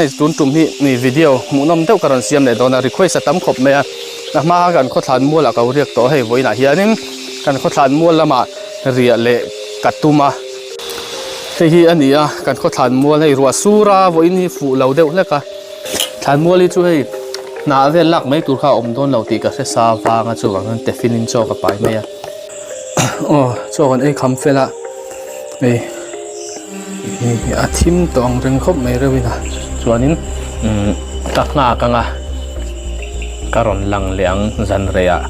Hei tun tum hi mi video hmuhnawm deuh ka rawn siam leh dawn a, request a tam khawp mai a, a hma kha kan khawthlan mual ah ka riak tawh a, hei vawiinah hianin kan khawthlan mual lamah riah leh ka tum a. Hei hi a ni a, kan khawthlan mual hei ruah sur a vawiin hi fuh lo deuh hlek a, thlan mual hi chu hei hnah vel lak mai tur kha a awm dawn lo tih ka hre sa vang a chuvang chuan tiffin in chaw ka pai mai a, aw chaw kan ei kham fel a hei. A thim tawh ang reng khawp mai reuhin a chuanin umm ka nghak anga ka rawn lang leh ang zan reiah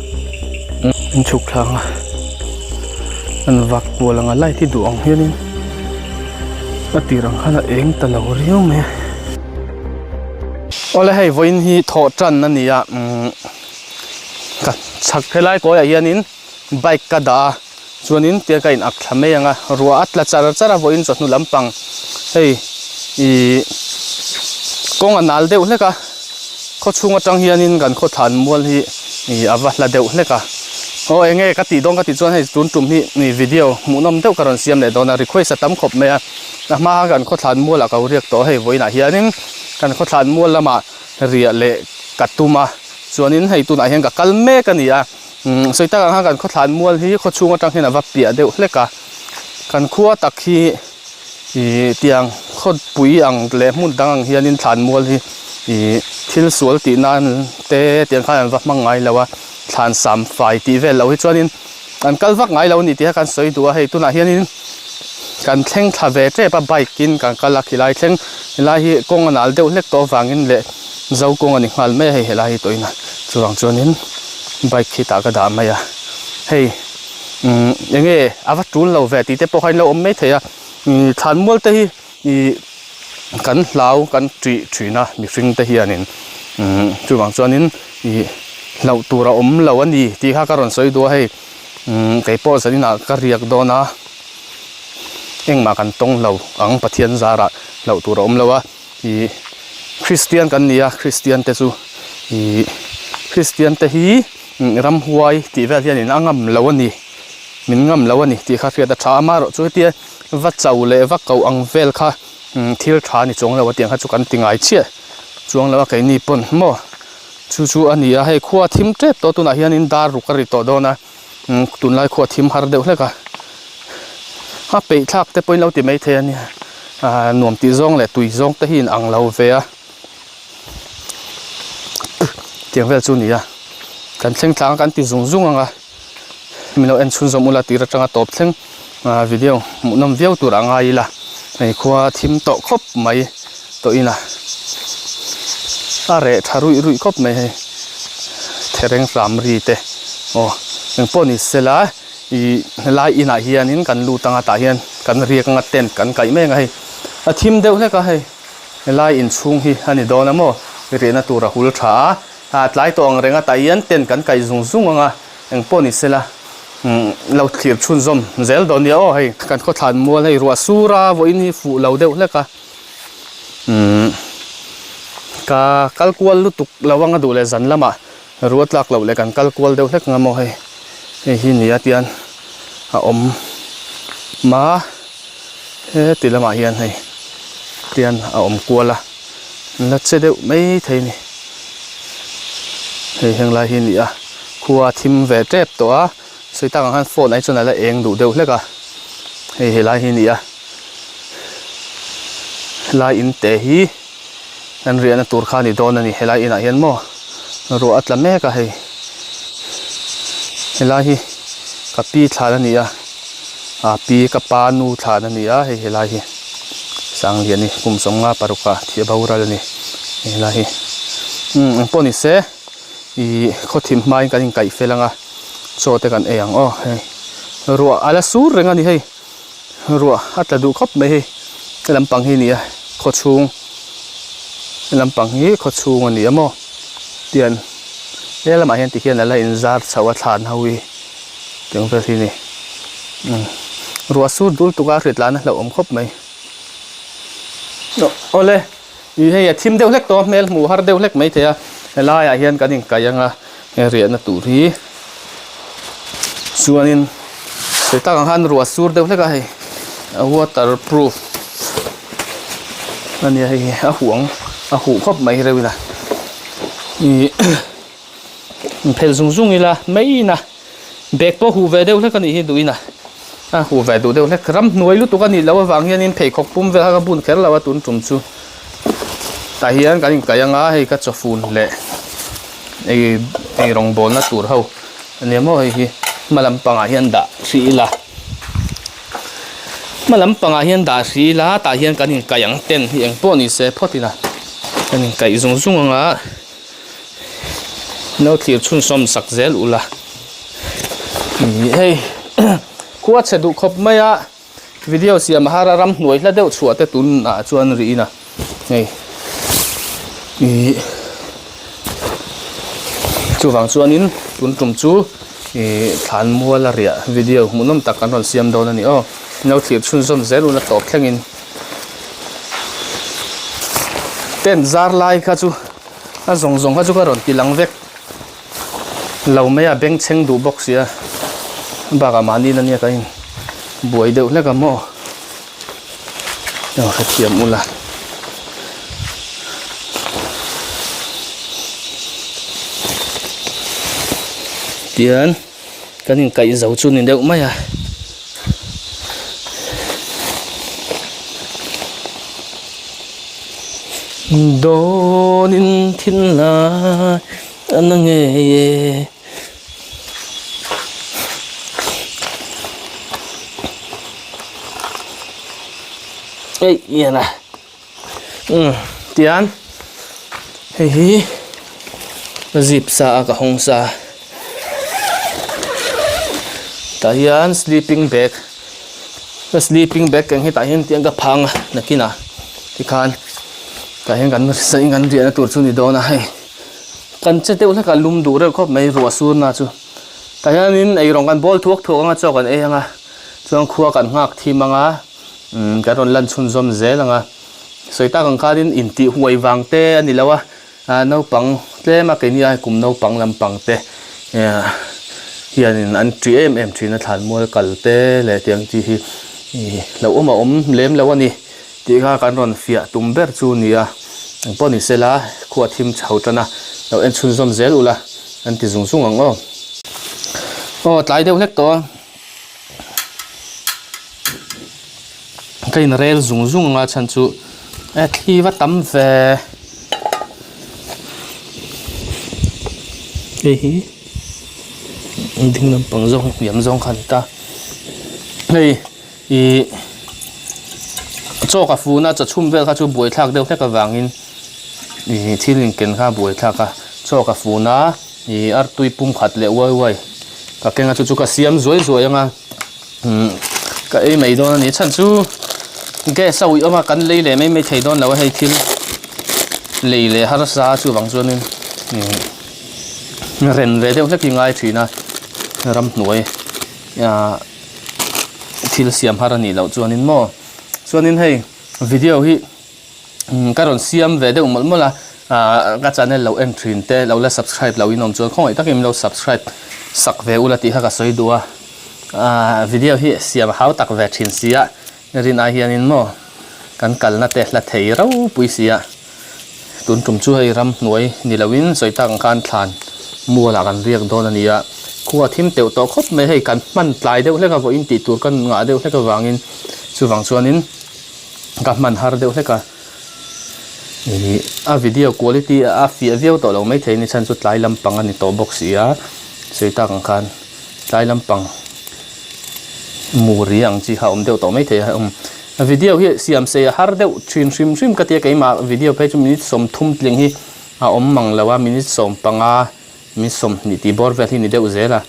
an chhuk thlang a an vak kual anga light hi duh ang hianin a tir ang khan a eng ta lo riau mai a. Awle hei vawiin hi thawh tan a ni a umm ka chhak helai kawiah hianin bike ka dah a. Chuanin tia ka in ak thla mai ang a, ruah a tla char char a vawiin chawhnu lampang hei ih kawng a nal deuh hlek a, khaw chhung atang hianin kan khaw thlan mual hi ih a va hla deuh hlek a. Aw eng nge ka tih dawn ka tih chuan hei tun tum hi ih video hmuhnawm deuh ka rawn siam leh dawn a, request a tam khawp mai a, a hma kha kan khaw thlan mual ah ka riak tawh a hei vawiinah hianin kan khaw thlan mual lamah riah leh ka tum a, chuanin hei tunah hian ka kal mek a ni a. Umm sawi tak ang khan kan khawthlan mual hi khaw chhung atang hian a va piah deuh hlek a, kan khua tak hi ih tiang khawpui ang leh hmun dang ang hianin thlan mual hi ih thil sual tih nan te tiang khan an va hmang ngai lo a, thlan sam fai tih vel loh hi chuanin an kal vak ngai lo a ni tih kha kan sawi duh a, hei tunah hianin kan thleng thla ve tep a bike in kan kal a khilai thleng helai hi kawng a nal deuh hlek tawh avangin leh zo kawng a ni nghal mai a hei helai hi tawhin a chuvang chuanin bike khi tah ka dah mai a hei umm eng nge a va tul lo ve tih te pawh kha in lo awm mai thei a ih thlan mual te hi ih kan hlau kan tih thin a mihring te hianin umm chuvang chuanin ih hlauh tur a awm lo a ni tih kha ka rawn sawi duh a hei umm keipawh zaninah ka riak dawn a engmah kan tawng lo ang Pathian zarah hlauh tur a awm lo a. Ih Kristian kan ni a, Kristian te chu ih Kristian te hi ramhuai tih vel hian in a ngam lo a ni, min ngam lo a ni tih kha hriat a tha a, amaherawh chu hetia va cho leh va koh ang vel kha thil tha a ni chuang lo a tiang kha chu kan ti ngai chiah chuang lo a keini pawn maw chu chu a ni a, hei khua thim tep tawh tunah hianin dar ruk a ri tawh dawn a. Tunlai khua thim har deuh hlek a, a peih thlak te pawhin lo ti mai thei a nia, ah nuam tih zawng leh tui zawng te hi in ang lo ve a, tiang vel chu a ni a, kan thleng tlang a kan ti zung zung ang a, min lo en chhunzawm ula tir atanga tawp thleng ah video hmuhnawm viau tur a ngai ila, hei khua thim tawh khawp mai tawh in a, a reh tha ruih ruih khawp mai hei thereng hram ri te aw engpawh ni sela ih helai inah hianin kan lut anga tah hian kan riak anga tent kan kaih mai anga hei a thim deuh hlek a hei helai inchhung hi a ni dawn a maw riahna tur a hul tha a ah tlai tawh ang reng a tah hian tent kan kaih zung zung anga engpawh ni sela umm lo thlir chhunzawm zel dawn nia aw hei kan khawthlan mual hei ruah sur a vawiin hi fuh lo deuh hlek a. Umm ka kal kual lutuk lo anga duh leh zan lamah ruat tlak loh leh kan kal kual deuh hlek ang maw hei hei hi nia tian a awm ma heti lamah hian hei tian a awm kual a la che deuh mai thei a ni hei heng lai hi a ni a khua thim ve tep tawh a sawi tak ang khan phone ai chuan a la eng duh deuh hlek a hei helai hi a ni a. Helai in te hi kan riahna tur kha a ni dawn a ni helai inah hian maw ruah a tla mek a hei helai hi ka pi thlan a ni a ah pi ka pa nu thlan a ni a hei helai hi Sangliani kum sawmnga paruk ah thih a boral a ni helai hi umm engpawh ni se ih khawthim hmain kan inkaih fel ang a chaw te kan ei ang aw hei ruah a la sur reng a ni hei. Ruah a tla duh khawp mai hei he lampang hi a ni a khaw chhung he lampang hi khaw chhung a ni a maw tian he lamah hian tikhian a la inzar chho a thlan ho hi tiang vel hi a ni umm ruah sur dul tuk a hriat lana hlauhawm khawp mai awle ih hei a thim deuh hlek tawh a hmel hmuh har deuh hlek maithei a helaiah hian kan inkaih ang a. He riahna tur hi chuanin sawi tak ang khan ruah sur deuh hlek a hei a waterproof a nia hei hi a huang. A huh khawp mai reuh ila. Ih inphelh zung zung ila mai in a bag pawh huh ve deuh hlek a nih hi duh in a. A huh ve duh deuh hlek ramhnuai lutuk a nih loh avang hianin pheikhawk pum vel kha ka bun kher lo a tun tum chu. Tah hian kan inkaih anga hei ka chawfun leh ei ei rawngbawlna tur ho ania maw hei hi hma lampangah hian dah hrih ila hma lampangah hian dah hrih ila tah hian kan inkaih ang ten hi eng pawh ni se phawt ila kan inkaih zung zung anga no thlir chhunzawm sak zel ula hei khua chhe duh khawp mai a. Video siam a har a ramhnuai hla deuh chhuah te tun ah chuan rih in a hei ih chuvang chuanin tun tum chu ih thlan mual a riah video hmuhnawm tak kan rawn siam dawn a ni aw no thlir chhunzawm zel ula tawp thlengin tent zar lai kha chu a zawng zawng kha chu ka rawn ti lang vek. Lo mai a bengchheng duh bawk sia bakah mahni in ania ka in buai deuh hlek a maw ka hrethiam ula. Tian kan inkaih zo chu ni deuh mai a. Dawnin thinlai a na ngei e. Ei ian a umm tian hei hi ka zip sa a ka hawng sa tah hian sleeping bag ka sleeping bag keng hi tah hian tiang ka phang a nakinah tikhan tah hian kan sain kan riahna tur chu a ni dawn a hei kan che deuh hlek a lum duh reuh khawp mai ruah surna chu tah hianin eirawng kan bawl thuak thuak anga chaw kan ei anga chuan khua kan nghak thim anga umm kan rawn lan chhunzawm zel anga sawi tak ang khanin intih huai vang te a ni lo a. Ah naupang tlem a keini ai kum naupang lampang te hianin an ṭi em em ṭhin a thlanmual kal te leh tiang chi hi ih hlauhawm a awm lem lo a ni tih kha kan rawn fiah tum ber chu a ni a engpawh ni sela khua thim chho tan a lo en chhunzawm zel ula an ti zung zung ang aw. Aw tlai deuh hlek tawh a. Ka in rel zung zung anga chhan chu e thli va tam ve hei hi ding lampang zawng hniam zawng kha a ni ta hei ih chaw ka fun a chaw chhum vel kha chu buaithlak deuh hlek avangin ih thil inken kha a buaithlak a chaw ka fun a ih artui pum khat leh uai uai ka keng a chu chu ka siam zuai zuai anga. Umm ka ei mai dawn a ni chhan chu gas a uih awm a kan lei leh mai mai thei dawn lo a hei thil lei leh harsa chuvang chuanin umm ren ve deuh hlek hi ngai thin a ramhnuai ah thil siam har a nih loh chuanin maw chuanin hei video hi. Ka rawn siam ve deuh mawlh mawlh a, ahh ka channel lo en thin te lo la subscribe lo in awm chuan khawngaih takin min lo subscribe sak ve ula tih kha ka sawi duh a, ahh video hi siam a hau tak ve thin si a, rin ai hianin maw kan kalna te hla thei ropui si a, tun tum chu hei ramhnuai ni loin sawi tak ang khan thlan mualah kan riak dawn a ni a, khua thim teuh tawh khawp mai hei kan hman tlai deuh hlek a vawiin tih tur kan ngah deuh hlek avangin chuvang chuanin. Ka hman har deuh hlek a, ih a video quality a fiah viau tawh lo maithei ni chhan chu tlai lampang a ni tawh bawk si a, sawi tak ang khan tlai lampang muri ang chi kha a awm deuh tawh maithei a um. A video hi siam sei a har deuh thin hrim hrim ka ti a keimah video phei chu minute 30 tling hi a awm mang lo a minute 15 minute 20 tih bawr vel hi ni deuh zel a.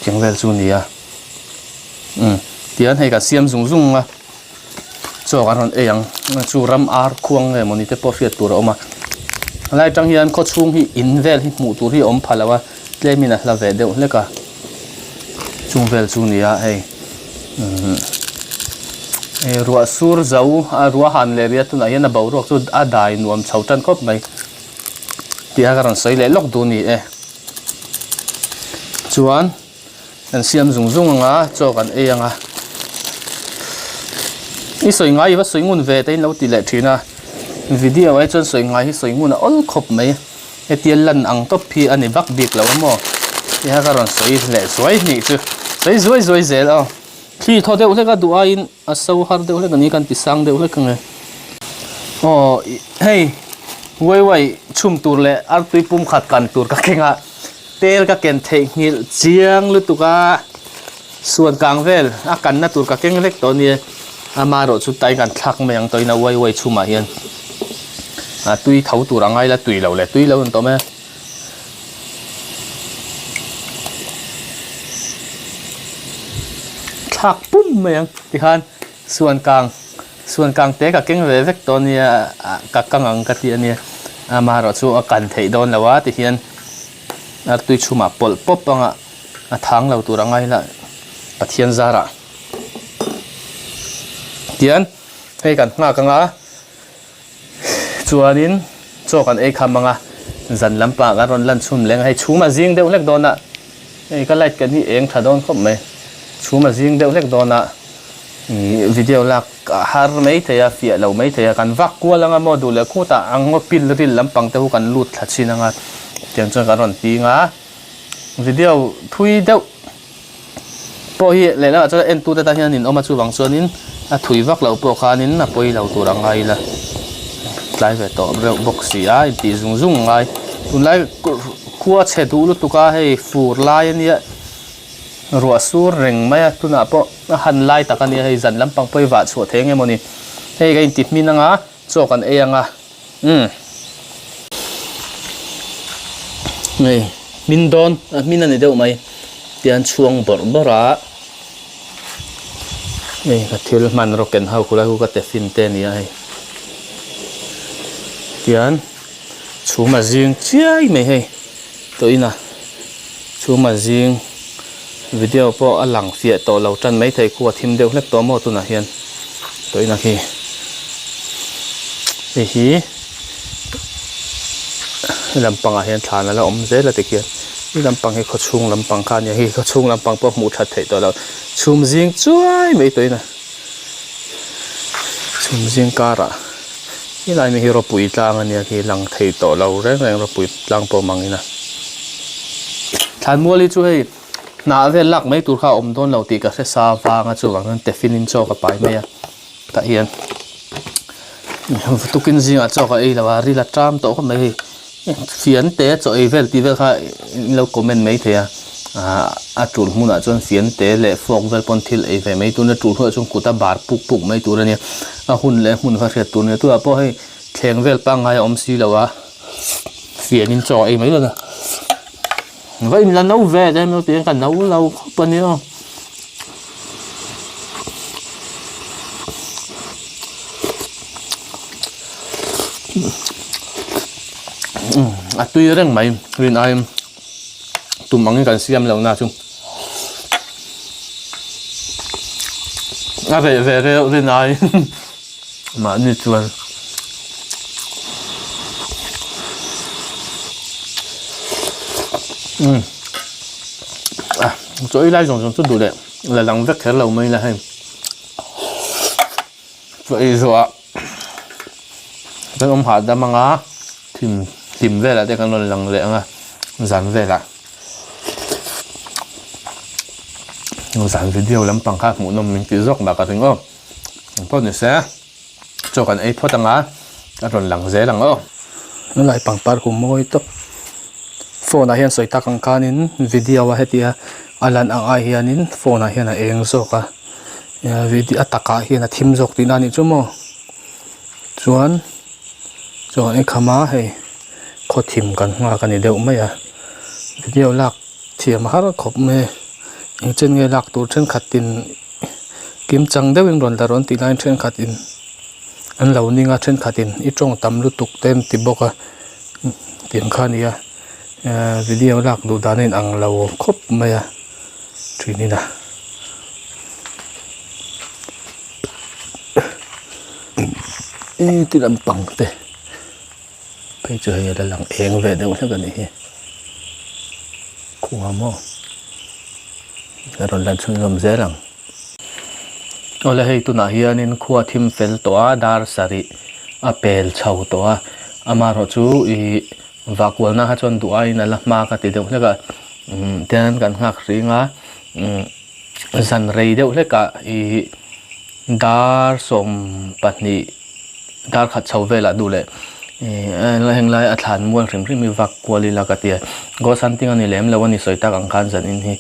Tiang vel chu a ni a umm tihian hei kan siam zung zung a chaw kan rawn ei ang chu ram ar khuang nge mawni te pawh hriat tur a awm a helai atang hian khaw chhung hi in vel hi hmuh tur hi a awm pha lo a tlem in a hla ve deuh hlek a chung vel chu a ni a hei umm hei ruah sur zo a ruah han leh rih a tunah hian a boruak chu a dai nuam chho tan khawp mai tih a ka rawn sawi leh lawk duh a ni e. Chuan kan siam zung zung anga chaw kan ei anga i sawi ngai i va sawi ngun ve te in lo ti leh thin a. Video ai chuan sawi ngai hi sawi ngun a awl khawp mai. Hetia lan ang tawp hi a ni vak bik lo a maw? Tiha ka rawn sawi leh zuai hnih chu sawi zuai zuai zel aw. Thli thaw deuh hlek a duh aiin a so har deuh hlek a ni kan ti sang deuh hlek ang e. Aw hei uai uai chhum tur leh artui pum khat kan tur ka keng a, tel ka ken theihnghilh chiang lutuk a, suan kang vel a kanna tur ka keng vek tawh a nia, amaherawh chu tai kan thlak mai ang tawhin a uai uai chhumah hian a tui tho tur a ngai la tui lo leh tui lo an tawm e. Thlak pum mai ang tikhan suan kang suan kang te ka keng ve vek tawh ania ka kang ang ka ti ania amaherawh chu a kan theih dawn lo a tihian a tui chhumah pawlh pawp anga a thang lo tur a ngai la Pathian zarah tian hei kan nghak anga. Chuanin chaw kan ei kham ang a, zan lampang kan rawn lan chhun leng a, hei chhum a zing deuh hlek dawn a, hei ka light kan hi eng tha dawn khawp mai, chhum a zing deuh hlek dawn a, ih video lak a har mai thei a, fiah lo mai thei a, kan vak kual ang a maw duh leh khutah ang ngaw pil ril lampang te hu kan lut thla chhin ang a, tiang chuan kan rawn ting a, video thui deuh. Pawh hi lehlamah chuan entute tan hian an inawm a chuvang chuanin a thui vak loh pawh khanin a pawi lo tur a ngai ila tlai ve tawh reuh bawk si a intih zung zung a ngai tunlai khua chhe duh lutuk a hei fur lai a nia ruah sur reng mai a tunah pawh a han lai tak a nia hei zan lampang pawh hi vah chhuah thei eng emawni hei ka inti hmin anga chaw kan ei anga umm hei hmin dawn a hmin a ni deuh mai tian chhuang bawrh bawrh a hei ka thil hmanraw ken ho khulai khu ka tiffin te a ni a hei tian chhum a zing chiai mai hei tawhin a chhum a zing video pawh a lang fiah tawh lo tan maithei khu a thim deuh hlek tawh maw tunah hian tawhin a khi hei hi he lampangah hian thlan a la awm zel a tikhian he lampang hi khawchhung lampang kha a nia hei khawchhung lampang pawh hmuh that theih tawh loh chhum zing chuai mai tawhin a chhum zing karah helai mi hi rawpui tlang a nia khi lang thei tawh lo reng reng rawpui tlang pawh mang ina thlanmual hi chu hei hnah vel lak mai tur kha a awm dawn lo tih ka hre sa vang a chuvang chuan tiffin in chaw ka pai mai a tah hian tukin zingah chaw ka ei lo a ril a ṭam tawh khawp mai hei. Fian te chaw ei vel tih vel kha in lo comment mai thei a ah a tul hmunah chuan fian te leh fork vel pawn thil ei ve mai tur a nia tul hnuah chuan kut a bar puk puk mai tur a nia a hun leh hmun kha hriat tur a nia tunah pawh hei thleng vel pangngai a awm si lo a fian in chaw a ei mai dawn a va in la no ve te emaw tiin ka no lo khawp a nia. A tui reng mai rin aiin tum angin kan siam lo na chu a reh ve reuh rin aiin mahni chuan umm a chaw ei lai zawng zawng chu duh leh la lang vek kher lo mai la hei chaw ei zawhah kan awm hahdam anga thim hlim velah te kan rawn lang leh anga zan velah zan video lampang kha hmuhnawm min tih zawk mah ka ring aw engpawh ni se chaw kan ei phawt anga a rawn lang zel ang aw. Helai pangpar kum mawi tawp phone ah hian sawi tak ang khanin video a hetia a lan ang ai hianin phone ah hian a eng zawk a. A takah hian a thim zawk tihna a nih chu maw chuan chuan i kham a hei khaw thim kan nghak a ni deuh mai a video lak thiam a har khawp mai eng chen nge lak tur thenkhatin kim chang deuhin rawn la rawn tih laiin thenkhatin an lo ning a thenkhatin i tawng tam lutuk te an ti bawk a tiang kha a ni a video lak duh dan a inang lo khawp mai a. Thin a e ti lampang te phei chu hei a la lang eng ve deuh hlek a nih hi khua maw a rawn lan chhunzawm zel ang awle hei tunah hianin khua thim fel tawh a dar sarih. a pel chho tawh a amaherawh chu ih vah kualna kha chuan duh aiin a la hma ka ti deuh hlek a umm tian kan nghak hring a umm zan rei deuh hlek ah ih dar 12 dar khat chho velah duh leh ih heng lai a thlan mual hrim hrim hi vak kual ila ka ti a ghost hunting a ni lem lo a ni sawi tak ang khan zan in hi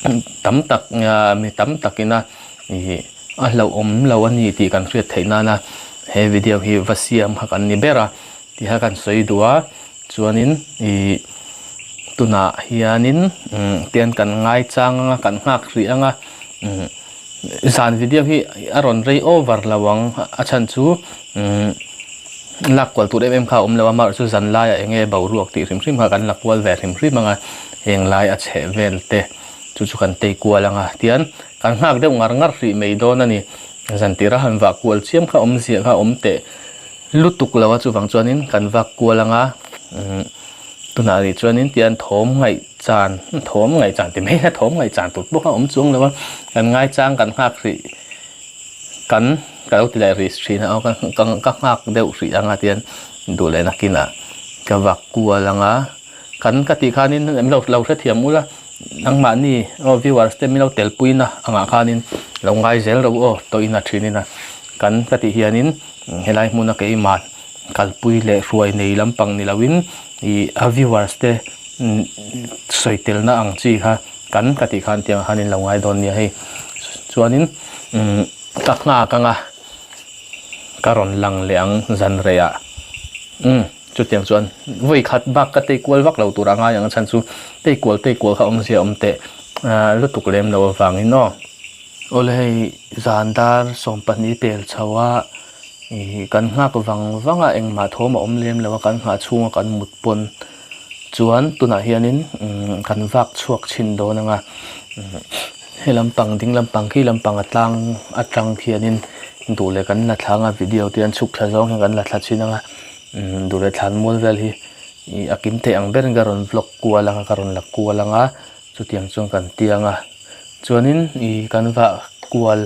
umm tam tak mi tam takin a ih a hlauhawm lo a ni tih kan hriat theih nana he video hi va siam kha kan ni ber a tih kha kan sawi duh a chuanin ih tunah hianin umm tian kan ngaichang anga kan nghak hrih anga umm zan video hi a rawn rei over lo ang a chhan chu umm lak kual tur em em kha a awm lo a amaherawhchu zan laiah eng nge boruak tih hrim hrim kha kan la kual ve hrim hrim anga heng lai a chheh vel te chu chu kan tei kual anga tian kan nghak deuh ngar ngar hrih mai dawn a ni zan tirah han vah kual chiam kha awmzia kha a awm teh lutuk lo a chuvang chuanin kan vak kual anga umm tunah rih chuanin tian thawm ngaih chan thawm ngaih chan ti mai ila thawm ngaih chan tur pawh kha a awm chuang lo a kan ngaichang kan nghak hrih kan ka lo ti leh rih thin a aw ka ka nghak deuh hrih anga tian duh leh nakinah ka vak kual anga kan ka tih khanin min lo lo hrethiam ula nangmahni aw viewers te min lo telpui na angah khanin lo ngai zel ro aw tawhin a thin in a kan ka tih hianin Helai hmuna keimah kalpui leh hruai nei lampang ni loin ih a viewers te sawi telna ang chi kha kan ka tih khan tiang khan in lo ngai dawn nia hei chuanin umm ka nghak anga ka rawn lang leh ang zan rei ah umm chutiang chuan vawi khat bak ka tei kual vak lo tur a ngai ang a chhan chu tei kual tei kual kha awmzia awm teh ah lutuk lem lo avangin aw. Awle hei zan dar 12 pel chho a ih kan nghak vang vang a engmah thawm a awm lem lo a kan nghah chhunga kan mut pawn chuan tunah hianin umm kan vak chhuak chhin dawn ang a he lampang ding lampang khi lampang a tlang atang khianin duh leh kan la thla ang a video te an chhuk thla zawng hian kan la thla chhin ang a umm duh leh thlan mual vel hi ih a kim theih ang berin ka rawn vlog kual ang a ka rawn la kual ang a. Chutiang chuan kan tiang a, chuanin ih kan vah kual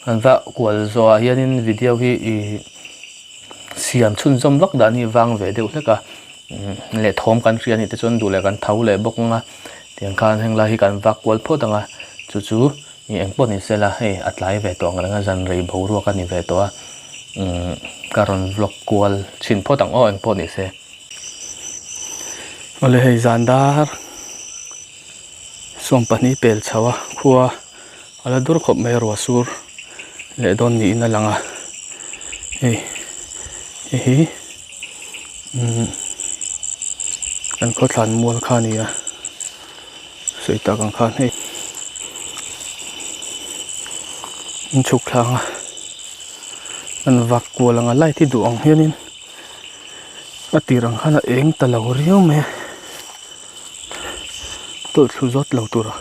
kan vah kual zawhah hianin video hi ih siam chhunzawm vak dan hi vang ve deuh hlek a leh thawm kan hria anih te chuan duh leh kan tho leh bawk ang a tiang khan heng lai hi kan vak kual phawt ang a chu chu ih eng pawh ni sela hei a tlai ve tawh ang reng a zan rei boruak a ni ve tawh a umm ka rawn vlog kual chhin phawt ang aw eng pawh ni se. Awle hei zan dar 12 pel chho a khua a la dur khawp mai a ruah sur leh dawn niin a lang a hei hei hi umm kan khawthlan mual kha a ni a sawi tak ang khan hei an chhuk thlang a an vak kual ang a light hi duh ang hianin. A tir ang khan a eng ta lo riau mai a tawlh thlu zawt lo tur a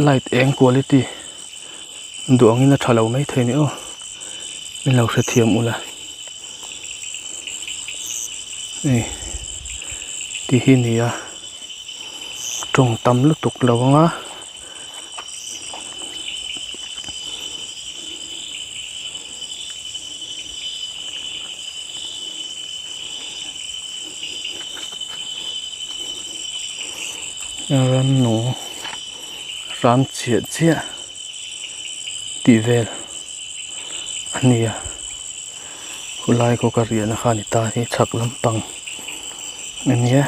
light eng quality duh angin a tha lo mai thei ni aw min lo hrethiam ula hei ti hi ni a tawng tam lutuk lo ang a. Rannung ram chiah chiah tih vel a ni a khulai kaw ka riahna kha a ni ta hi chhak lampang a nia.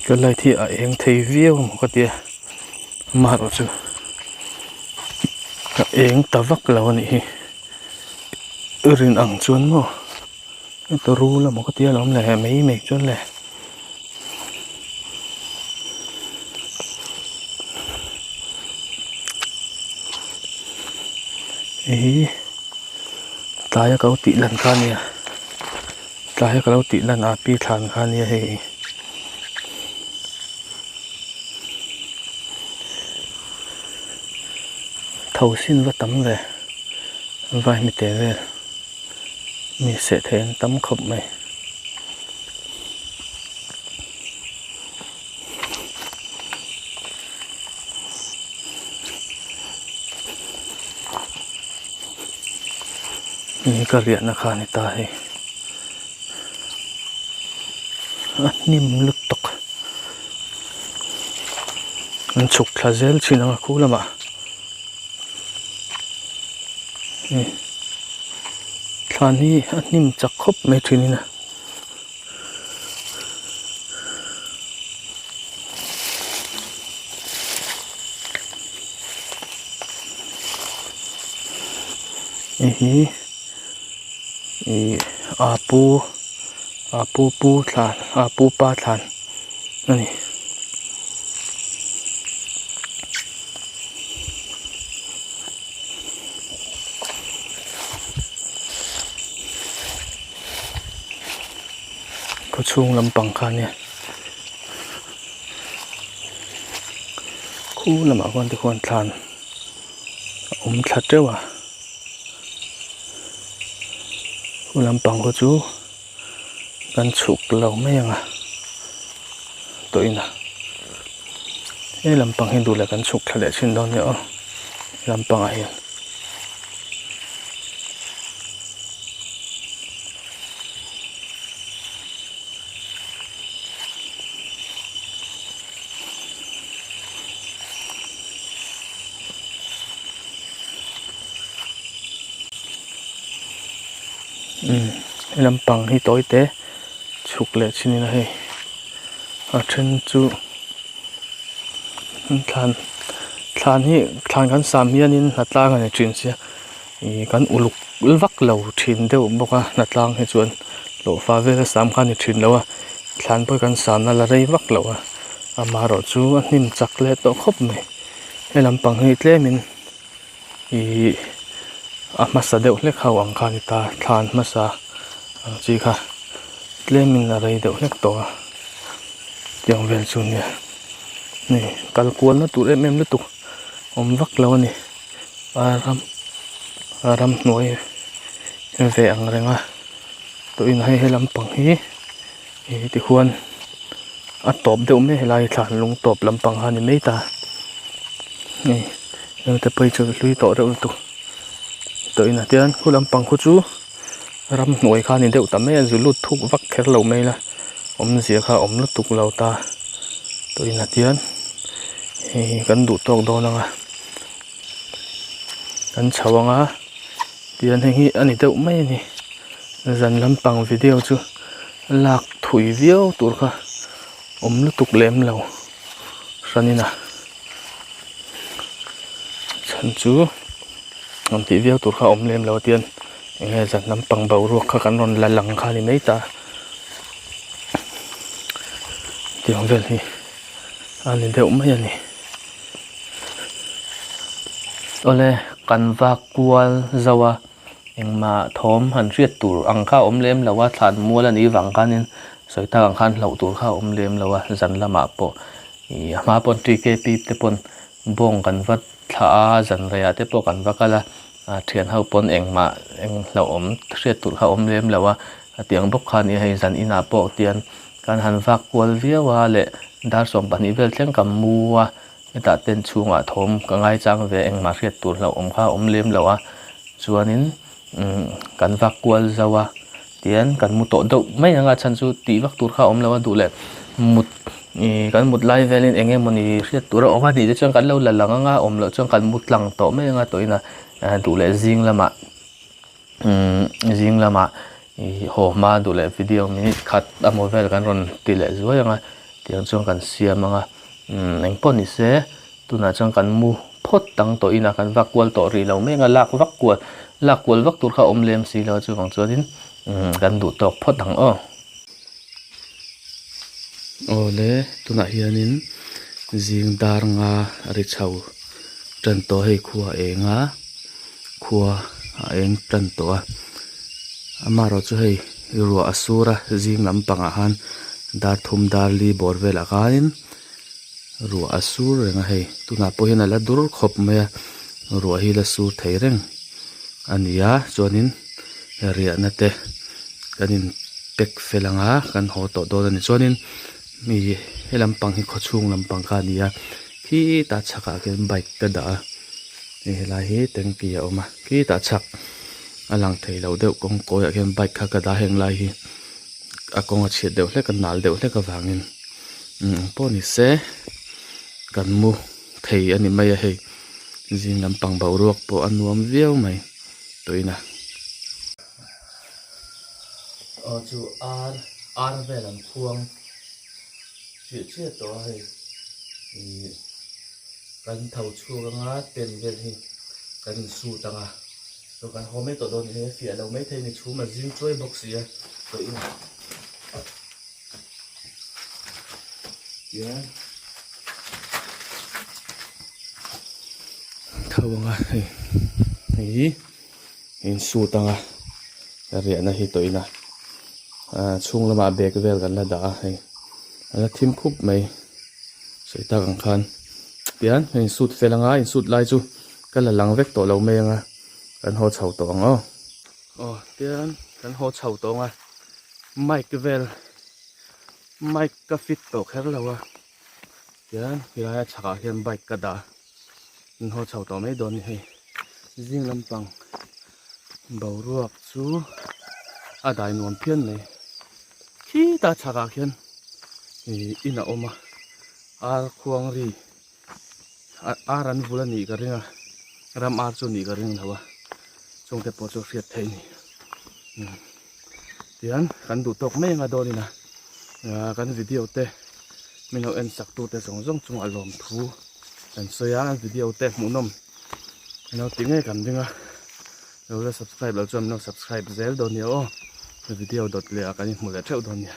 Ka light hi a eng thei viau emaw ka tia amaherawhchu a eng ta vak lo a nih hi rin ang chuan maw heta rul emaw ka tia alawm le mai mai chuan le. Hei hi tlaia ka lo tih lan kha a nia tlaia ka lo tih lan a pi thlan kha a nia hei tho sin va tam ve vai hmite vel mi seh thei an tam khawp mai. Hei ka riahna kha a ni ta hei a hnim lutuk an chhuk thla zel thin ang a khu lamah hei thlan hi a hnim chak khawp mai thin in a. Hei hi ih a pu a pu pu thlan a pu pa thlan a ni. Khaw chhung lampang kha ania khu lamah khuan tikhuan thlan a awm thla teuh a khu lampang khaw chu kan chhuk lo mai ang a tawh in a he lampang hi duh leh kan chhuk thla leh thin dawn nia aw he lampangah hian. Umm he lampang hi tawi te chhuk leh chin ila hei a then chu thlan thlan hi thlan kan sam hianin hnatlang a ni thin sia ih kan uluk vak lo thin deuh bawk a hnatlang hi chuan hlawhfa vel a sam kha a ni thin lo a thlan pawh hi kan samna la rei vak lo a amaherawh chu a hnim chak leh tawh khawp mai he lampang hi tlemin ih a hmasa deuh hlek ho ang kha a ni ta thlan hmasa ang chi kha tlemin a rei deuh hlek tawh a tiang vel chu nia hei kal kual na tur em em lutuk awm vak lo a ni a ram a ramhnuai ve ang reng a tawhin hei he lampang hi ih tikhuan a tawp deuh mai helai thlan lung tawp lampang kha a ni mai ta hei heng te pawh hi chu hlui tawh reuh lutuk tawhin a tian khu lampang khu chu ramhnuai kha a ni deuh ta mai a zu lut thuk vak kher lo mai la awmzia kha a awm lutuk lo ta tawhin a tian hei kan duh tawk dawn ang a kan chho ang a tian hei hi a ni deuh mai a ni zan lampang video chu lak thui viau tur kha awm lutuk lem lo hran in a chhan chu rawn tih viau tur kha awm lem lo a tian eng nge zan lampang boruak kha kan rawn la lang kha a ni mai ta tiang vel hi a ni deuh mai a ni. Awle kan vak kual zauh a engmah thawm han hriat tur ang kha a awm lem lo a thlan mual a nih vang khanin sawi tak ang khan hlauh tur kha a awm lem lo a zan lamah pawh ih a hma pawn TKP te pawn bawng kan va thlah a zan reiah te pawh kan va kal a ah thian ho pawn engmah eng hlauhawm hriat tur kha a awm lem lo a a tiang bawk kha a ni a hei zan inah pawh tian kan han vak kual viau a leh dar 12 vel thleng ka mu a hetah ten chhungah thawm ka ngaichang ve engmah hriat tur hlauhawm kha a awm lem lo a chuanin umm kan vak kual zauh a tian kan mu tawh deuh mai ang a chhan chu tih vak tur kha a awm lo a duh leh mut ih kan mut lai velin eng emawni hriat tur a awm a nih te chuan kan lo la lang ang a awm loh chuan kan mu tlang tawh mai ang a tawhin a duh leh zing lamah. Umm zing lamah ih haw hma duh leh video minute khat emaw vel kan rawn ti leh zuai ang a tiang chuan kan siam ang a umm engpawh ni se tunah chuan kan mu phawt tang tawh in a kan vak kual tawh rih lo mek a lak vak kual lak kual vak tur kha a awm lem si lo a chuvang chuanin umm kan duh tawk phawt ang aw. Awle tunah hianin zing dar nga a ri chho tan tawh hei khua a eng a khua a eng tan tawh a amaherawh chu hei ruah a sur a zing lampangah khan dar thum dar li bawr velah khanin ruah a sur reng a hei tunah pawh hian a la dur khawp mai a ruah hi la sur thei reng a ni a chuanin riahna te kan in pack fel ang a kan haw tawh dawn a ni chuanin mi he lampang hi khawchhung lampang kha a ni a khitah chhakah khian bike ka dah a hei helai hi tanky a awm a khitah chhak. A lang thei lo deuh kawng kawiah khian bike kha ka dah heng lai hi a kawng a chhiat deuh hlek a nal deuh hlek avangin umm eng pawh ni se kan mu thei a ni mai a hei zing lampang boruak pawh a nuam viau mai tuina. Aw chu ar ar vel an khuang chiah chiah tawh a hei ihh kan tho chhuak anga tent vel hi kan insut anga chu kan haw mai tawh dawn a ni hei a fiah lo maithei a ni chhum a zing chuai bawk si a tawh in tihian tho anga hei hei hi. Insut anga riahna hi tawh ila ah chhung lamah bag vel kan la dah a hei a la thim khup mai sawi tak ang khan tihian hei insut fel anga insut lai chu ka la lang vek tawh lo mai anga kan haw chho tawh ang aw. Aw tihian kan haw chho tawh ang a mic vel mic ka fit tawh kher lo a tihian helai a chhakah hian bike ka dah a. An haw chho tawh mai dawn a ni hei zing lampang boruak chu a dai nuam phian mai khitah chhakah khian ih in a awm a ar khuang ri ar an vul a nih ka ring a ram ar chu nih ka ring lo a chungte pawh chu hriat theih a ni tihian kan duh tawk mai anga dawn ina ah kan video te min lo en sak tu te zawng zawng chungah lawmthu kan sawi a video te hmuhnawm lo ti ngei kan ring a lo la subscribe loh chuan min lo subscribe zel dawn nia aw video dawt leh ah kan inhmu leh theuh dawn nia.